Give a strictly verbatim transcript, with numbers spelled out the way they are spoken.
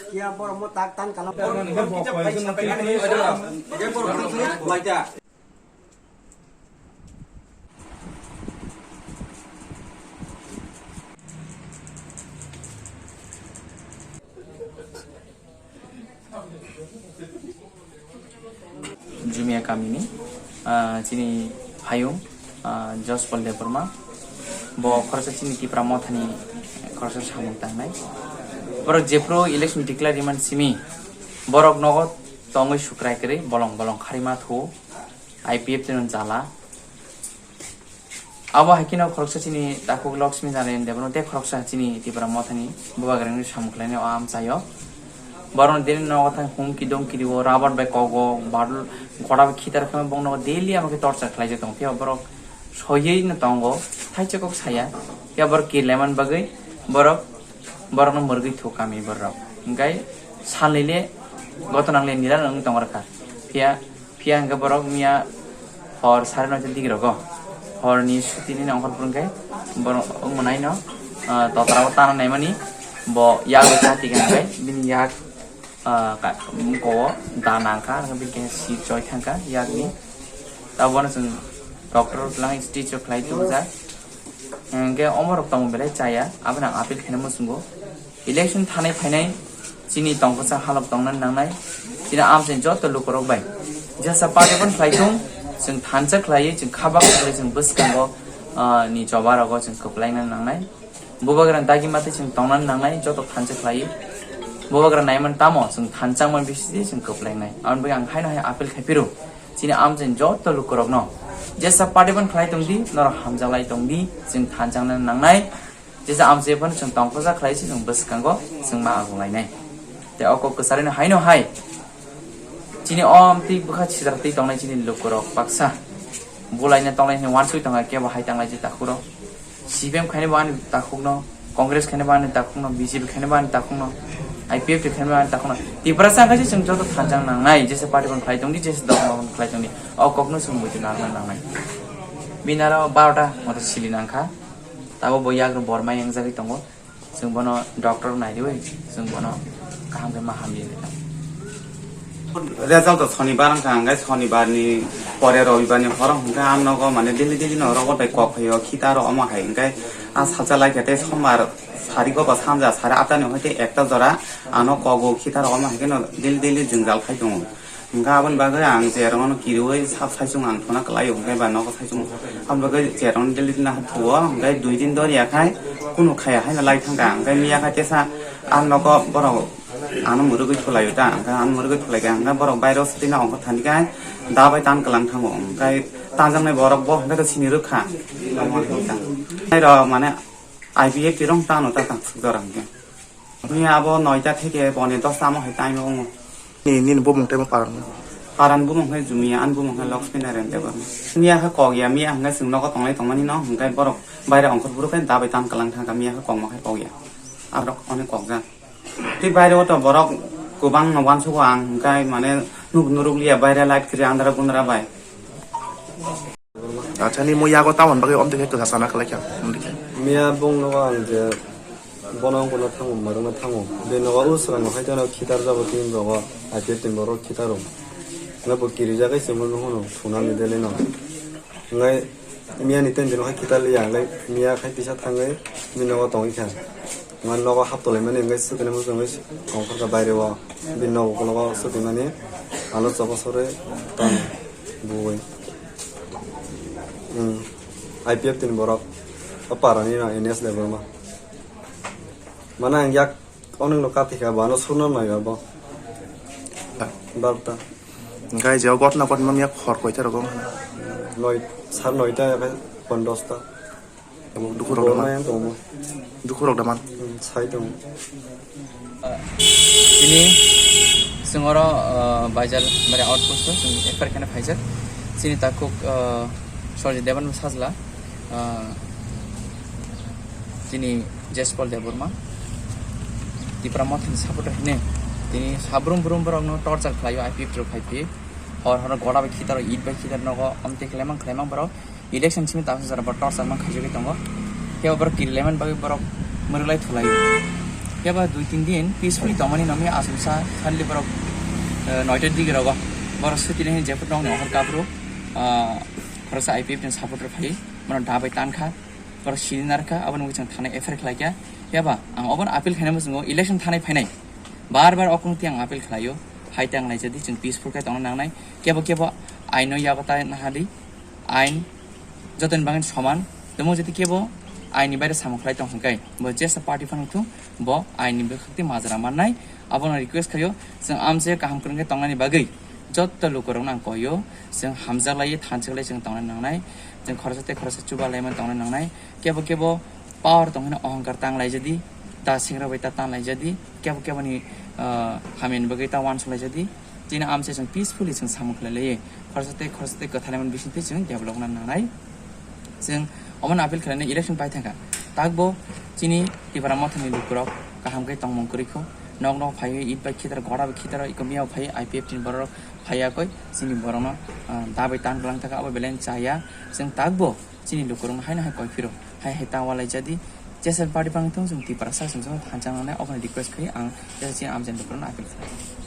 Kia borok mo tak tan kalam. Jumia kamini, ah, chini hayung, ah, Jospol Debbarma. Bo khoroksa chini Tipra Mothani khoroksa samung tangnai. Borok jephru election declare rimani simi borok nogo tongwi sukrai kwrwi bolong bolong kharima thu I P F T no jala. Abo hai kheno khoroksa chini takhuk Laxmi Narayan Debbarma tei khoroksa chini Tipra Mothani bubagrani samung khlainai o amchaio. Borokno daily nogo thang humki domki rio, rabar bai kogo, badul, gora bai khitar khe bongno daily amo khe torture khlaijak tongo. Phiya borok soyei no tongo, thaisa kok saya. Phiya borok kirlaiman bagwi borok, borokno mwrgwi thu kami borok. Hinkhe salnwi le goto nangle nira nang tong rwkha. Phiya Phiya hwnkhe borok miya hor sare noita digirogo. Horni sutini nongkhor phuru hwnkhe borok wngmanaino, ah, totarao tana naimani bo yago chati hwnkhe bini yak, ah, ka-, mukao da nangkha, hwnkhe bini khe si choi thangkha yakni. Tabukno chwng doctor lang stitch o khlai tubujak. Hwnkhe omorok tongo belai chaya, aboni ang appeal khaina muchungo. Election thanai phainai chini tongkha sa halok tongna nangnai, chini amchaini joto lukurok bai. Jesa party phano khlai thung, chwng thansa khlaiwi, chwng kha baksa khlaiwi, chwng bwskango, ah, ni choba rogo chwng kwplaina nangnai. Bubagra dagi matwi chwng tongna nangnai, joto thansa khlaiwi. Bubagra naiman tamo, chwng thansa wngmani bisingtwi chwng kwplainai. Aboni bagwi ang haino hai appeal khai phiro. Chini amchaini joto lukurokno jesa party phano khlai tongdi, norok hamjaklai tongdi, chwng thansa wngna nangnai. Jesa amchai phano chwng tongkha sa khlai se chwng bwskango chwng ma agunglainai. Tei o kok kwcharino haino hai. Chini o amtwi bwkha sijak twi tongnai chini lukurok baksa. Bulaina tongnai hwnwi uansuk tongkha kebo hai tanglai je takhuro. C P M khaina bo ani takhukno, Congress khaina bo ani takhukno, B J P khaina bo ani takhukno, I P F T khaina bo ani takhukno. Tiprasa wngkha se chwng joto thansa nangnai, jesa party phano khlai tongdi, jesa dol phano khlai tongdi. O kokno chwng buji narwkna nangnai. Bini aro barota moto sili nangkha. Tabuk bo yagrwng bormai wngjagwi tongo. Chwng bono doctor naidiwi, chwng bono kaham khe ma hamdi. Result to Shonibar wngkha, hwnkhe Shonibarni pore Robibarni horo hwnkhe ang nogo mane daily daily no rogo bai kok phaio, khita rok omo hai hwnkhe a sacha lai khe tei Sombar sari go ba sanja sari atani hwnkhe ekta jora ano kogo khita rok omo hai kheno daily daily jwngjal khai tongo. Hwnkhe aboni bagwi ang chair-o no kiriui sab saichung ang thuna kwlaio, hwnkhe ba nogo saichung. Aboni bagwi chair-o no daily na thuo, hwnkhe dui din doriya khai kunu khaya haino lai thangkha, hwnkhe miya khai tesa ang nogo borok ano mwrwgwi thulaio ta, hwnkhe ano mwrwgwi thulaikha, hwnkhe borok bairo swtwino ongkhor thani khai da bai tan kwlang thango, hwnkhe tanjaknai borok bo hwnkhe to sini rwkha. Nairok mane I P F T rok tano ta tang suk jora hwnkhe. Miya abo noita theke pone dosta amo hai time wngo. Ni, nini bumung tei mo paran? Paran bumung hai Jumia, an bumung hai Laxmi Narayan Debbarma. Miya khe kok ya, miya hwnkhe chwng nogo tonglai tongmani no, hwnkhe borok baire ongkhor phuru khe dabai tan kwlang thangkha, miya khe kokma khe kok ya. Aborok onek kokjak. Tei baire o to borok kwbang no uansugo ang, hwnkhe mane nuk nuruk liya baire light kwrwi andra gundra bai. Acha, ni mo yago tamon bagwi omtwi khe kwsa sana kwlai kha, omtwi khe. Miya bung nogo ang je bono wngkuna thango, marwkna thango. Bini nogo usrang no hai teno khitar jabo tin rogo, aike tin borok khitaro. Ngai bo kirijak hai chwngno nuhono, thunani dele no. Ngai miya ni ten dino hai khitar liya, ngai miya khai tisa thangwi bini nogo tongwi kha. Mane nogo hap tolaimani hwnkhe swkani muchungwi tongkha baire o. Bini nogo ukologo swkimani alo choba sore tong buwi. Hmm. I P F T ni borok. O parani no N S Debbarma. Mane ang yak onek no kathi kha, bo ano surna nai abo. Barta. Hwnkhe je o gotna gotma miya khor koita rogo? Noi, sar noita ya khai pon dosta. Tabuk dukhu rok da man. Bormai ang tongmo. Dukhu rok da man. Hmm, sai tong. Tini chwng oro, uh, Baijal mare outpost o chwng F I R kheno phaijak. Chini takhuk, uh, Sorjit Deban sajla, uh, chini Jespal Debbarma Tipra Mothani supporter hine tini sabrum brum borokno torture khlaio, I P F T rok phai phi hor hor gora bai khitar, it bai khitar nogo, omtwi khlaimang khlaimang borok. Election simi tabuk jora bo torchar man khaijagwi tongo. Phiya borok kirilaimani bagwi borok mwrwklai thulaio. Phiya ba dui tin din peacefully tongmani nokni achomsa suddenly borok, eh, noita digi rogo borok suti nai jephru nokni ohor kapro, ah, khoroksa I P F ni supporter phai mano da bai tankha, borok sini narkha, aboni bagwi chwng thanai F I R khlaikha. Phiya ba ang obono appeal khainai muchungo election thanai phainai bar bar okung tiang appeal khlaio, hai tang naijadi chwng peaceful khe tongna nangnai, kebo kebo aino yago ta nahadi. Ain jotoni bagwi soman. Tamo jodi kebo ain ni baire samung khlai tong hwnkhe, bo jesa party phano thung, bo ain ni bwkhak tei majra mannai. Abono request khaio, chwng amche kaham kwrwng khe tongnani bagwi jotto lukurokno ang koio, chwng hamjak laiwi thanchak lai chwng tongna nangnai. Chwng khoroksa tei khoroksa chuba laimani tongna nangnai. Kebo kebo power tong hino ohongkar tang laijadi, ta singra bai ta tan laijadi, kebo kebo ni, ah, hamya ni bagwi ta uansuk laijadi. Chini amche chwng peacefully chwng samung khlai lai, khoroksa tei khoroksa tei kwthalaimani bising twi chwng develop wngna nangnai. Chwng omono appeal khlainai election pai thangkha. Takbo chini Tipra Mothani lukurok kaham khe tongmung kwrwi kho. Nok nok phaiwi it bai khitaro, gora bai khitaro, iko miyao phai I P F T ni borok phaiya koi chini borokno, ah, da bai tan glang thangkha, abo belai chaya. Chwng takbo chini lukurokno haino hai koi phiro, hai hai ta walai jadi. Jesa party phano thung, chwng Tiprasa chwng thanchang nangnai, obono request khaio ang jesa chini amchai lukurokno appeal khlai.